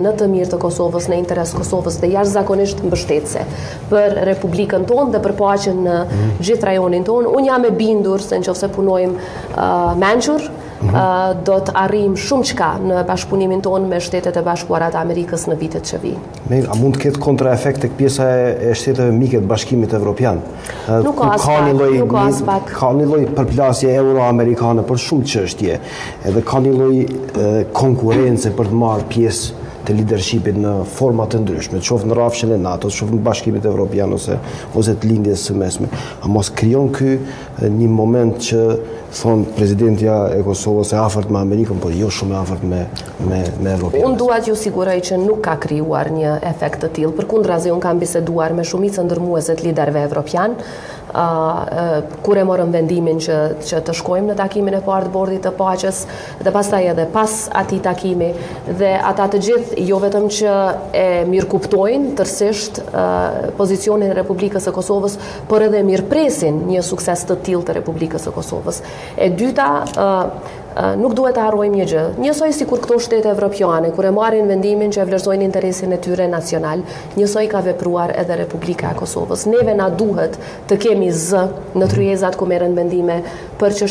Në të mirë të Kosovës, në interes të Kosovës dhe jashtëzakonisht mbështetëse për Republikën tonë dhe për paqen në mhm. gjithë rajonin tonë. Unë jam e bindur se në qoftë se punojmë uh, mençur, mm -hmm. uh, do të arrijmë shumëçka në bashkëpunimin tonë me Shtetet e Bashkuara të Amerikës në vitet që vijnë. Me, a mund të ketë kontraefekt tek pjesa e, e shteteve mike të Bashkimit Evropian? Nuk ka as pak, nuk ka as pak. Ka një lloj përplasje euro-amerikane për shumë çështje. Edhe ka një lloj konkurrence për të marrë pjesë të lidershipit në forma të ndryshme, qoftë në rrafshin e NATO-s, qoftë në Bashkimit Evropian ose ose të Lindjes së Mesme. A mos krijon ky një moment që thonë presidentja e Kosovës e afërt me Amerikën, por jo shumë e afërt me me me Evropianët. Unë dua t'ju siguroj që nuk ka krijuar një efekt të tillë. Përkundrazi unë kam biseduar me shumicën dërmuese të liderëve evropianë, kur e morëm vendimin që që të shkojmë në takimin e parë të bordit të paqes dhe pastaj edhe pas atij takimi dhe ata të gjithë jo vetëm që e mirëkuptojnë tërësisht pozicionin e Republikës së Kosovës, por edhe mirëpresin një sukses të tillë të Republikës së Kosovës. E dyta, Nuk duhet të harrojmë një gjë. Njësoj sikur këto shtete evropiane, kur e marrin vendimin që e vlerësojnë interesin e tyre nacional, njësoj ka vepruar edhe Republika e Kosovës. Neve na duhet të kemi zë në tryezat ku merren vendime për çështje.